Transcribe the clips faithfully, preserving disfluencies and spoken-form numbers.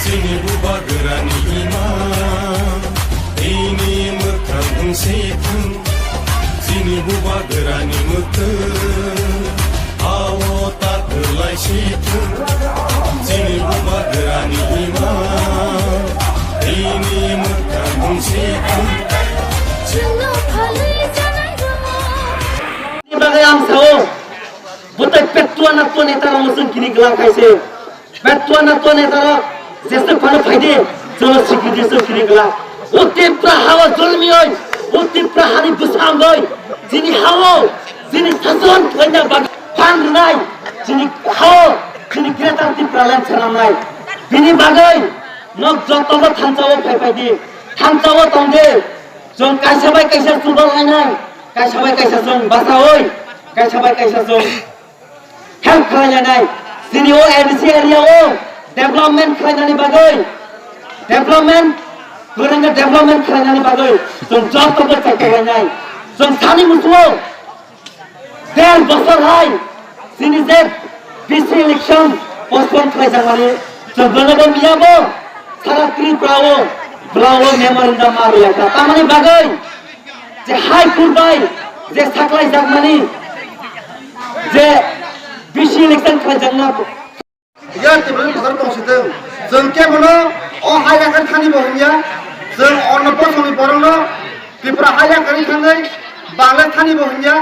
Chini bubagrani ima, ini mwkhang wng si thung. Chini bubagrani mwkhang, awo ta kwlai si thung. Chini bubagrani ima, ini mwkhang wng si thung. Chwngno phalwi janai rw. Ni bagwi ang sao, bwtai petwa na to neta rok mwswng kini glak hai se. Betwa na to neta rok, jeswk phano phaidi, jono sikri jeswk kiri gla. O Tipra hao jolmioi, o Tipra hani bwsangoi, jini hao, jini sason khlaina bag phan rwnai, jini hao, jini Greater Tipraland sanamnai. Bini bagoi, nok jotobo thansa o phai phaidi, thansa o tongdi. Jong kaisa bai kaisa chubal lainai, kaisa bai kaisa jong basaoi, kaisa bai kaisa jong help khlainai, chini o A D C area o development khlainani bagwi, development, kwrwngno development khlainani bagwi chwng jotobo chaitok lainai. Chwng sani musugo der bosor hai chini je B C election postpone khlaijakmani chwng bonobo miyabo sara Tripura o bwlao memorandum ma rwya kha. Tamani bagwi je High Court bai je saklai jakmani je B C election khlai jakna. Ya Tripura ni bwsarok tong sitwng, chwng kebono o hai yakarwi thani bo hwnya, chwng ono bosongni borokno Tripura hai yakarwi thangwi Bangladesh thani bo hwnya,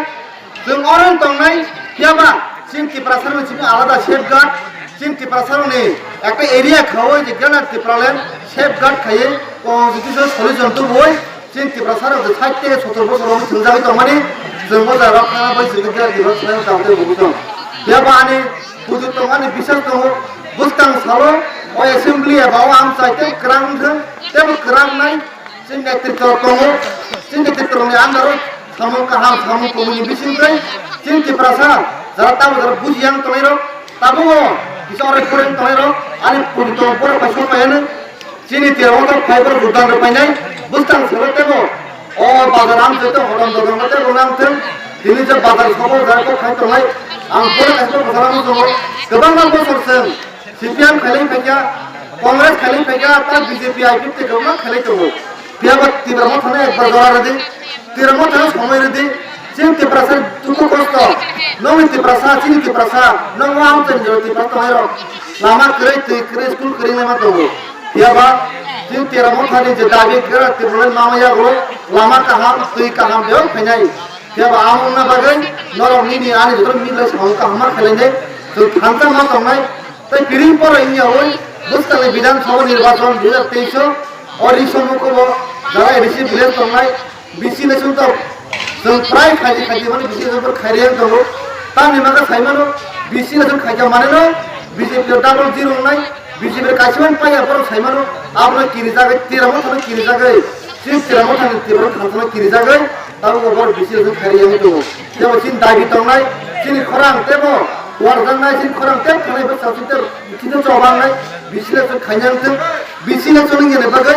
chwng oro tongnai, phiyaba chini Tiprasa rokni simi alada safeguard, chini Tiprasa rokni ekta area khaui je Greater Tipraland safeguard khaiwi constitutional solution tubui, chini Tiprasa rok je sait tei sotor bosor rok thwngjagwi tongmani, chwng o jaga rok khana bai chwng khe Tiprasa rok tang tei bubu tong. Phiya ba ani buju tong, ani biswas tongo, bwskang salo o assembly eba o amchai tei kwrang wngthwng, teibo kwrang nai chini netritw tongo, chini netritw rokni under o samung kaham samung tongmani bisingtwi chini Tiprasa jara tamo jara buji yang tongnai rok, tabuk o kisa oro pore tongnai rok ani buju tong pore paisa paiya nw. Chini Tiramotha phai borok Jordan rok painai bwskang salo tebo. O bazar ang tei hodam dodam tebo nang thung. Tini je bazar sobo jai kok khai tongnai. Ang pore kaisa bazar ang tongo. Kwbangma bosor chwng C P M khailai phaikha, Congress khailai phaikha, ta B J P I P F tei kwbangma khailai tongo. Phiya ba Tiramotha no ekbar jora rwdi. Tiramotha no somoi rwdi. Chini Tiprasa dukhu kosto. Nongni Tiprasa, chini Tiprasa, nongo ang chini Tiprasa tongnai rok. Lama kwrwi, twi kwrwi, school kwrwi wngwi ma tongo. Phiya ba chini Tiramotha ni je dabi kwrak Tipraland ma maya rw, lama kaham, twi kaham bebak phainai. Phiya ba ang wngna bagwi norok nini ani joto milai samung kaham ma khlainai. Chwng thansa ma tongnai. Tei piring poro wngya oi bwskangni Bidhan Sabha nirbachon dui hajar teis o, o Riso Mukobo jara A D C village tongnai. B C election to chwng prai khaidi khaidi mani B C election pore khairiyang tongo. Tamni maka saimano B C election khaikha maneno B J P o double zero wngnai, B J P o kaisa mani paiya borok saimano abono kirijagwi Tiramotha no kirijagwi chini Tiramotha ni Tiprasa thansano kirijagwi tabuk borok B C election khairiyang tongo. Tebo chini dabi tongnai chini khorang tebo warjaknai chini khorang tebo thanai bwsa chini tebo chini chobangnai B C election khainang thung B C election wngya ni bagwi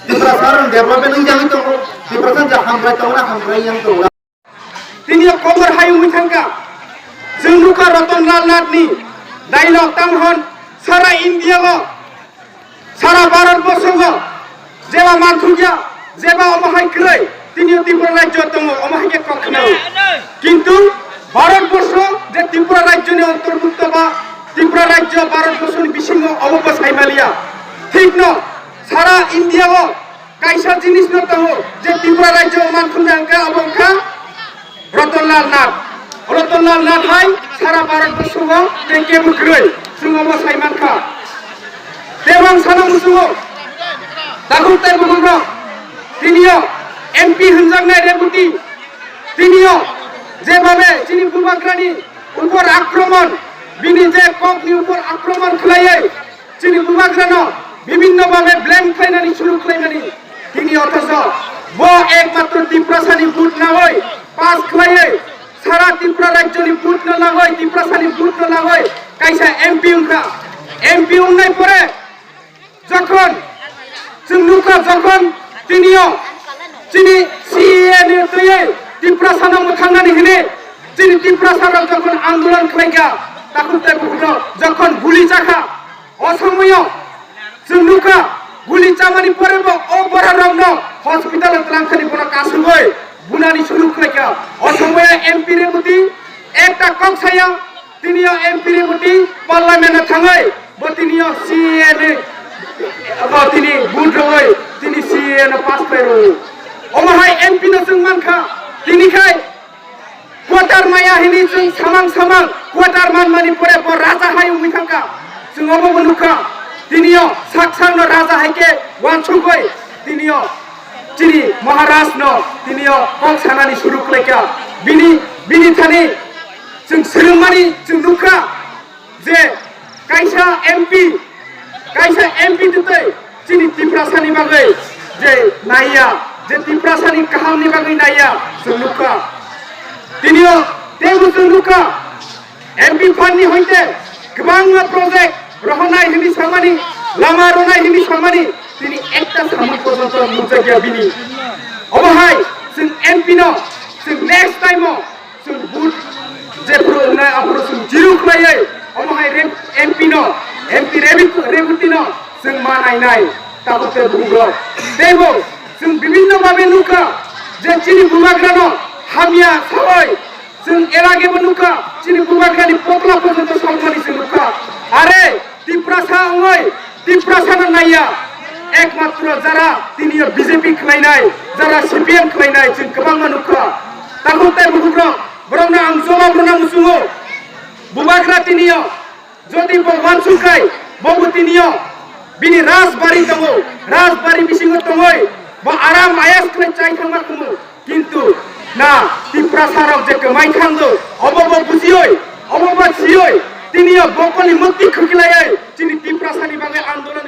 Tiprasa rok development wng yangwi tongo, Tiprasa je hamkrai tongo na hamkrai yang tongo. Tini o kobor hai wngwi thangkha. Chwng nukha Ratan Lal Nath ni dialogue tang hwn sara India o, sara Bharat borso o jeba manthokya, jeba omo hai kwrwi tini o Tripura rajyo tongo, omo hai khe kok khna o. Kintu Bharat borso je Tripura rajyo ni ontorbhukto ba Tripura rajyo Bharat borso ni bisingo omo bo sai maliya. Thik no sara India o kaisa jinis no tongo je Tripura rajyo manthokya hwnkha abo wngkha Ratan Lal Nath. Ratan Lal Nath hai sara Bharat borso o tei kebo kwrwi chwng omo sai mankha. Tei bang sana muchungo takhuk tei bukhuk rok tini o M P hwnjaknai Reboti tini o jebabe chini bubagrani upor akromon, bini je kokni upor akromon khlaiwi chini bubagrano bibhinno bhabe blame khlainani, suru khlainani. Tini othocho bo ekmatro Tiprasani vote nangwi pass khlaiwi, sara Tripura rajyoni vote no nangwi, Tiprasani vote no nangwi kaisa M P wngkha. M P wngnai pore jokhon chwng nukha, jokhon tinio chini C A A ni twiwi Tiprasano mwthangnani hwnwi chini Tiprasarok jokhon andolon khlaikha, takhuk tei bukhukno jokhon guli chakha, o somoio Chwng nukha, guli chamani pore bo o borok rokno hospital o twlang thani bono kasugwi bunani suru khlaikha. O somoya M P Reboti ekta kok saya, tini o M P Reboti parliament o thangwi bo tini o C A A ni bo tini vote rogwi tini C A A no pass khlai rwo. Omo hai M P no chwng mankha, tini khai quarter maya hini chwng samang samang quarter manmani pore bo raja hai wngwi thangkha. Chwng obo bo nukha, tini o sak sakno raja hai khe wansugwi tini o chini Maharaj no tini o kok sanani suru khlaikha. Bini, bini thani chwng swrwngmani chwng nukha je kaisa M P, kaisa M P twtwi chini Tiprasani bagwi je naiya, je Tiprasani kahamni bagwi naiya, chwng nukha. Tini o teibo chwng nukha, M P fund ni hoite kwbangma project rohornai hwnwi samani, lama rwnai hwnwi samani, tini ekta samung porjonto nukjakya bini. Obo hai chwng M P no chwng next time o chwng vote jephuru wngnai aphuru chwng jiru khlaiwi omo hai Re-, M P no, M P Rebut-, Reboti no chwng ma nainai tabuk tei bukukrok. Teibo chwng bibinno babe nukha je chini bubagrano hamya sawi chwng eragebo nukha, chini bubagrani pokla porjonto salmani chwng nukha. Are Tiprasa wngwi Tiprasano naiya, ekmatro jara tini o B J P khlainai, jara C P M khlainai chwng kwbangma nukha. Tabuk tei bukukrok, borokno ang jobab rwna muchungo. Bubagra tini o, jodi bo wansuk khai, bobo tini o bini rajbari tongo, rajbari bisingo tongwi bo aram ayas khlai chai thangma kumu. Kintu na Tiprasa rok je kwmai thangdo, obo bo bujioi, obo bo sioi, tini o bokolni mukti khukilaioi, chini Tiprasani bagwi andolon